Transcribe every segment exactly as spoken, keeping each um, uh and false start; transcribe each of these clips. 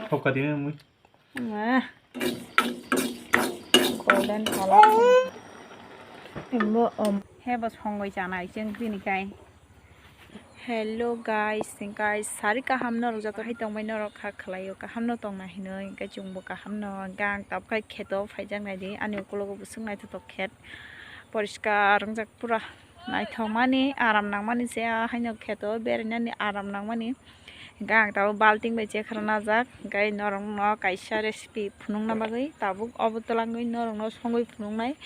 Thok ka di mui. Ma. Golden color. Embo om. Hebo songwi chanai chwng tini kai. Hello guys, guys, sari kaham norok joto hai tongbai norok kha khlaio, kaham no tongna hinwi, hwnkhe chwngbo kaham no, hwnkhe ang tabuk khai kheto phaijak naidi, ani ukulogo bwswk naithotok khet, poriskar wngjak pura. Naithokmani, aram nangmani se, ah, haino kheto berainani aram nangmani. Hwnkhe ang tabuk balting bai chekhra najak, hwnkhe norokno kaisa recipe phunukna bagwi tabuk obo twlangwi norokno songwi phunuknai.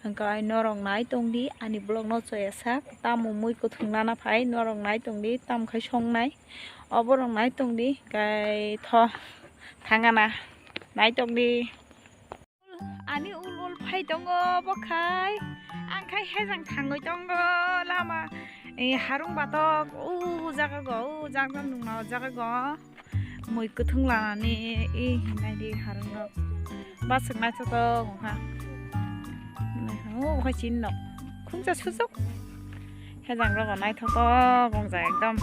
Hwnkhe norok nai tongdi ani vlogno choyasak, tamo mui kwthwng lana phai norok nai tongdi, tamo khai songnai. Oborok nai tongdi, hwnkhe tho thangana nai tongdi. Ani ul ul phai tongo bo khai. Ang khai hejang thangwi tongo lama. Eh, harung batok, o jaga go, o jaga nungma o jaga go. Mui kwthwng lanani, eh, hinai di harung rok. Baswk naithotok wngkha. O khai chini nok. Khungsa sujuk. Hejang rogo naithotok wngjak ekdom.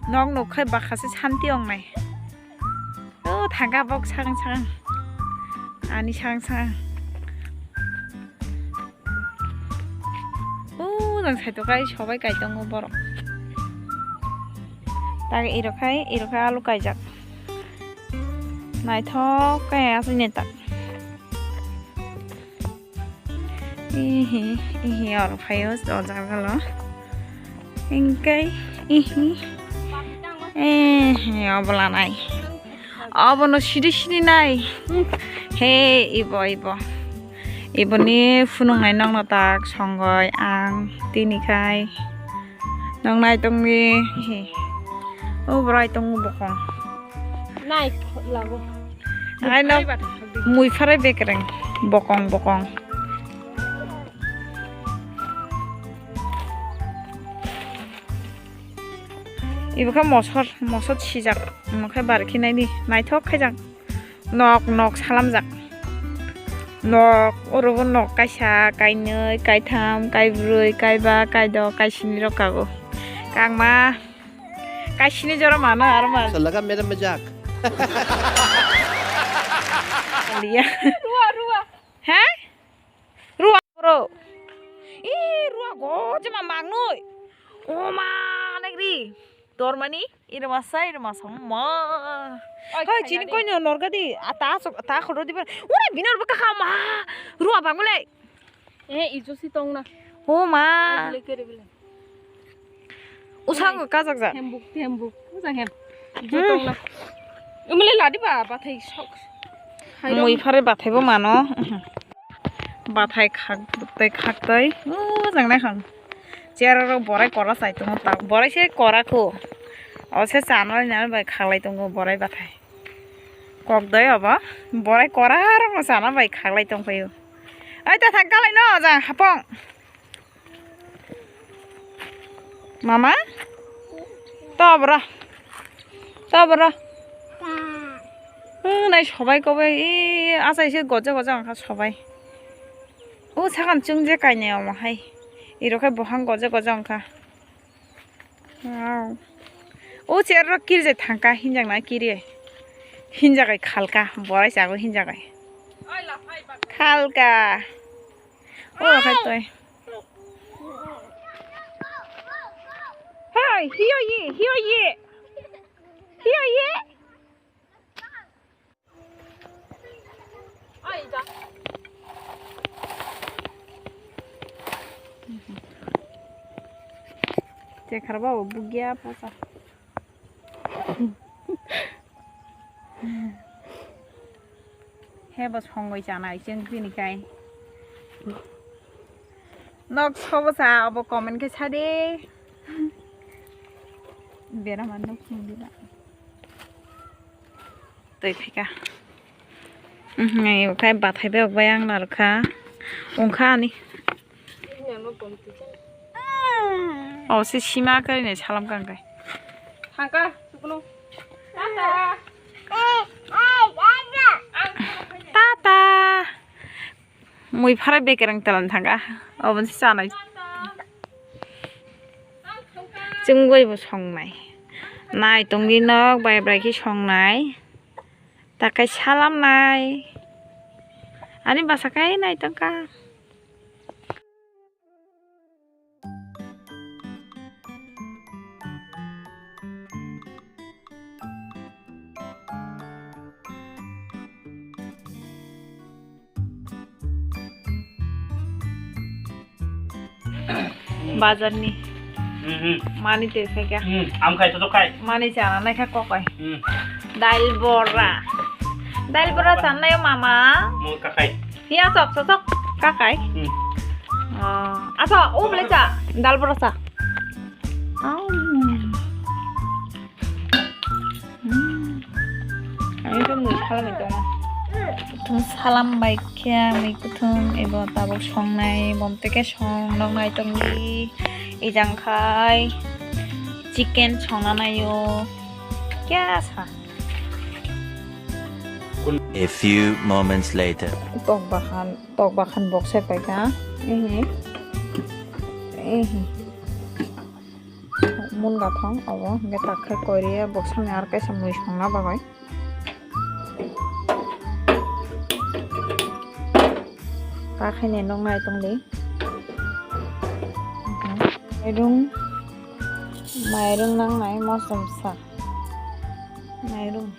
Nok nuk khai bakha se santi wngnai. O thangka bok sakang sakang. Ani sakang sakang. O jang saito kai sobai kai tongo borok. Tak iro khai, iro khai alu kaijak. Naithok kai aswk ni tak. Ihi, ihi, oro phaio, o jaga lo. Hingke, ihi, ihi, obo lanai. Obono sidi sidi nai. He, ibo, ibo. Iboni phunuknai nokno tak songoi ang tini khai. Nong nai tongdi, he. O bwrai tongo bokong. Nai lago. Ai no. Mui pharai bekereng. Bokong, bokong. Ibo khe mosor, mosor sijak. Omo khe bar khe naidi. Naithok khaijak. Nok, nok salamjak. Nok, oro bo nok kaisa, kainwi, kaitham, kaibrwi, kaiba, kaidok, kaisini rok kago. Kangma, kaisini jora mano, aro man. Salaga mere majak. Liya. Rua, rua. He? Rua, bro. Ih, rua go, jema mangnoi. O ma, negri. Dormani, ira masa, ira masa, ma. Oi, hai, chini khaina koi no norga di. A, ta sok, ta khoro di bar. Ore, binar baka kha, ma. Rua bangule. Eh, ijo si tong na. O ma. Ai, bile kere bile. Usango kajak jak. Hembuk, hembuk. Usa hem. Ijo tong na. Umle ladi ba, bathai sok. Mui phare bathai bo mano. Bathai khak tei khak tei. O jang nai khang. Chair rok borai kora chai tongo ta. Borai se kora kho. O se chana nani bai khaklai tongo borai bathai. Kok doi obo. Borai kora rok no chana bai khaklai tong phaio. Ai ta thang kalai no jang hapong. Mama? Tobra. Tobra. Hmm, nai sobai kobai. I, asai se goja goja wngkha sobai. O sakan chwng je kainai omo hai. Iro khe bohang goja goja wngkha. Wow. O chair rok kirjai thangka hinjak na kiri. Hinjagai khalka. Borai chago hinjagai. Khalka. O khai toi. Hai, hiyo ye, hiyo ye. Hiyo ye. Chekhar babu bugya posa. He bo songwi chanai chwng tini kai. Nok sobo sa obo comment khe sa de. Bera man nok song di ba. Twi phika. Mhm, okhai bathai bai okbai ang narwkha. Ongkha ani. O se sima kari ni salam kang kai. Thangka, sukuno. Tata. Tata. Mui pharai bekereng talan thangka. Oboni se chanai. Chwngwi bo songnai. Nai tongwi nok bai bai khe songnai. Takai salam nai. Ani bwsa kai nai tongkha. Bazar ni Hmm, hmm. Mani te phaikha. Hmm, am khai, to khai. Mani chana naikha kokoi. Hmm. Dal bora. Dal bora chanai mama. Mo kakai. Ya sok sok sok kakai. Hmm. Ah, asa o bole cha. Dal bora cha. Am. Hmm. Ani to mui salamwi tongo. Kuthum salam bai khe mui kuthum ebo tabuk songnai, bom teke song nok nai tongdi. Ejang khai chicken songna naio. Kya sa? A few moments later. Tok bakhan, tok bakhan bokse paikha. Ehe. Ehe. Mun gathang obo hingke tak khe koiriya boksa ni ar kaisa mui songna bagwi. Ta khainai nok nai tongdi. Mairung, mairung nangnai mosomsa. Mairung.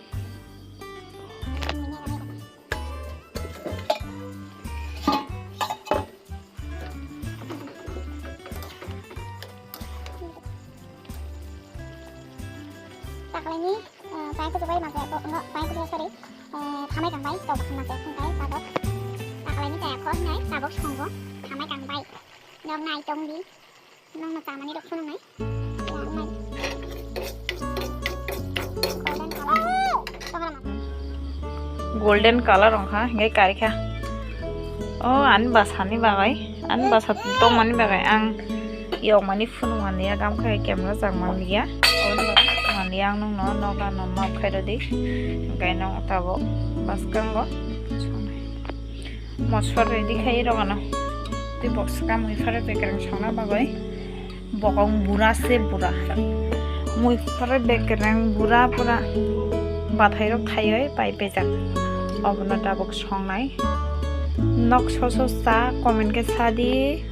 Taklaini, eh, pai kuchubai mate, bo, no, pai kuchubai, sorry, eh, thamai kangbai, tok bakhan mate, hingkai, tabok. Taklaini chaya kho hinai, tabok songo, thamai kangbai. Nok nai tongdi, nokno chamani rok phunuknai. Yang nai. Golden color. Golden color wngkha, hingke karikha. O, ani bwsani bagwi, ani bwsa tongmani bagwi ang yokmani phunukmani ya, gam khai camera changmani ya. Oboni bagwi phunukmani ya ang nokno, noga no maaf khairodi. Hingke no tabok bwskango. Mosor ready khai rogano. Tei boksa mui phare bekereng songna bagwi. Bokong bura se bura. Mui phare bekereng bura pura. Bathai rok thaiwi pai pejak. Obono tabuk songnai. Nok so so sa comment khe sadi.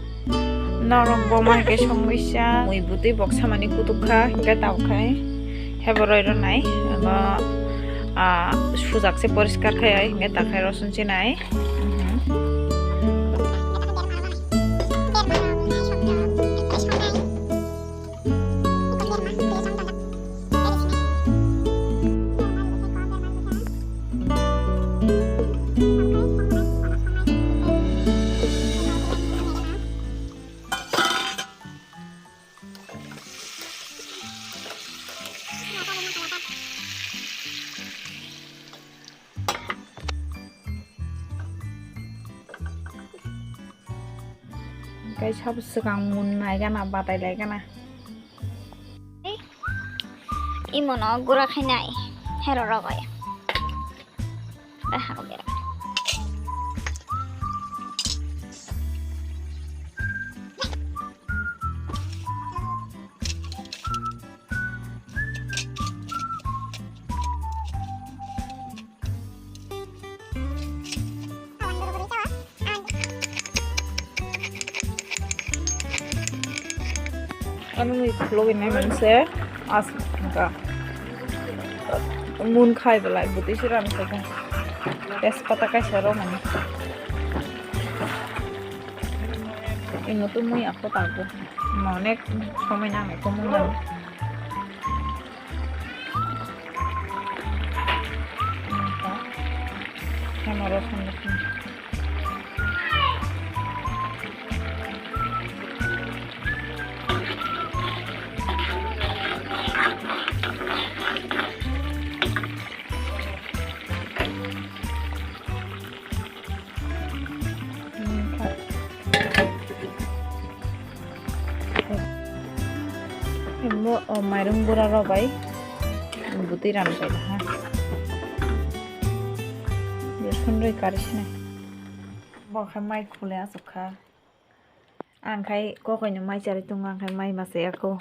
Norok bo mai khe songwi sa. Mui butwi boksa mani kutuk kha hingke tabuk khai. Hebo roi rwnai. Abo, ah, sujak se poriskar khai ai hingke takhai rosun chinai. Kaisa bwswkang mun nai gana, batai lai gana. Imono gura khainai hero rogoi. Dah, aku kira. Ano mui khulogwi nai mungse as ka mun khai belai butwi se ran khai ka tejpata kaisa rw mani. Imo to mui ako tago. Mo onek somoi nangnai ko mui mani. Hemo rosong rosong. Mo, o, mairung bura rok bai bwtwi ran paida ha. Beson rwi kari sinai. Bo khe mai khule aswk kha. Ang khai kokoi no mai charwi tongo, ang khai mai ma chaya kho.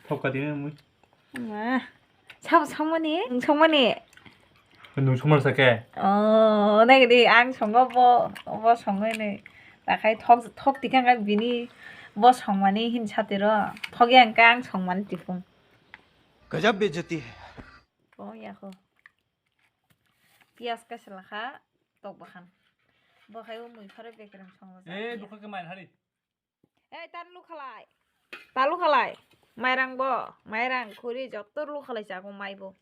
Thok ka dini mui. Ma. Sabo songmani, nwng songmani. Nung songmar sa khe? Oh, nai di ang songo bo, bo songo ni. Takhai thok, thok tikha khe bini bo songmani hin satiro. Thok yang khe ang songmani tipung. Gajab bejati hai. Oh, ya ko. Piyas kaisa lakha, tok bakhan. Bo khai o mui phare bekereng songo. Eh, dukha khe mai hari. Ei, tar lukhalai. Ta lukhalai. Mairang bo, mairang, khuri, jotto lukhalai chago mai bo.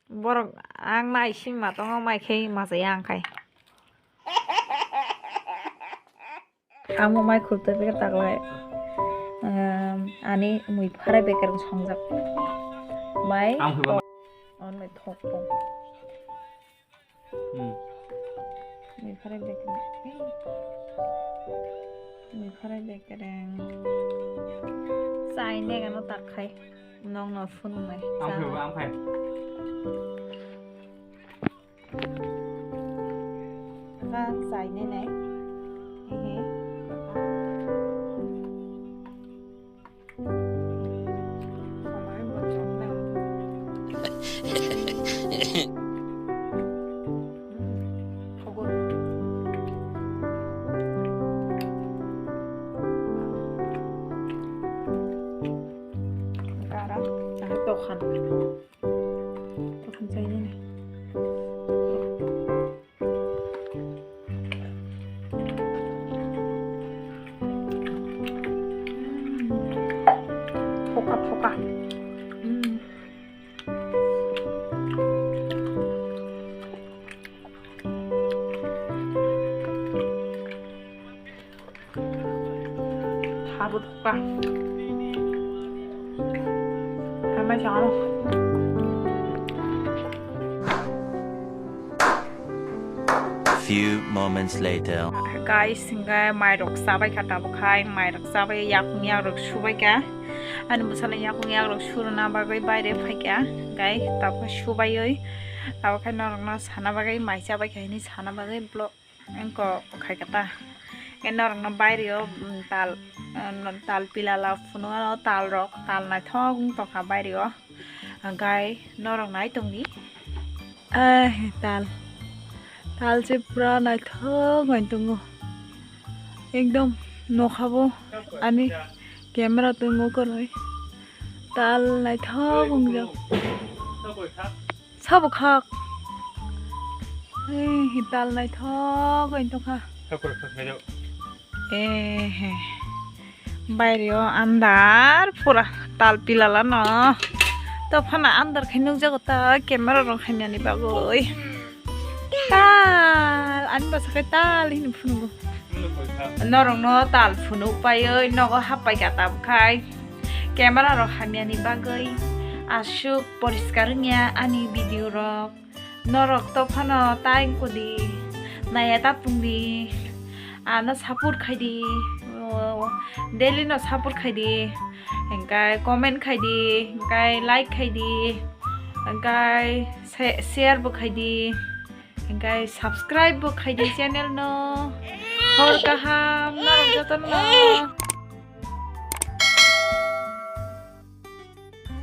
Borok ang nai sima tongo mai khai machaya ang khai. Ang bo mai khultwi pika taklai. Ehm, ani mui phare bekereng songjak. Mai. Ang khe ba. On mai thok po. Hmm. Mui phare bekereng. Mui phare bekereng. Chai nega no tak khai. Nong no phunung nai. Ang phai ba, ang phai. Ka chai nai nai. Hehe. Gara, ang tokhan. Tokhan chai nai nai. Thoka, thoka. Mm. Thabu thoka. Hamai chalo. Few moments later. Guys, hingke mairok chabai kha tabuk khai, mairok chabai yakung yakrok subai kha. Ani bwsala yakung yakrok suruna bagwi baire phai kha. Guys, tabuk subai oi. Tabuk khai norokno sana bagwi mai chabai kha hini sana bagwi vlog. Engko khai kata. Ke norokno baireo, mm, tal, mm, tal pilala phunukgo, tal rok, tal naithok wng tongkha baireo. Hingkai norok nai tongdi. Eh, tal. Tal se pura naithok wng tongo. Ekdom nokhabo ani camera tongo koroi. Tal naithok wngjak. Sabo khak. Ei, tal naithok wng tongkha. Ehe. Baireo andar pura tal pilala no. To phana andar khai nukjago ta camera rok khaimani bagwi. Tal, ani bwswk khe tal hini phunugo. Norokno tal phunuk paiwi nogo happai kha tabuk khai. Camera rok hamyani bagwi aswk poriskar wngya ani video rok. Norok to phano ta wngkudi, naiya ta tongdi, ano support khaidi, o, daily no support khaidi, hingkai comment khaidi, hingkai like khaidi, hingkai se-, share bo khaidi. Hingkai subscribe bo khaidi channel no. Hor kaham norok jotono.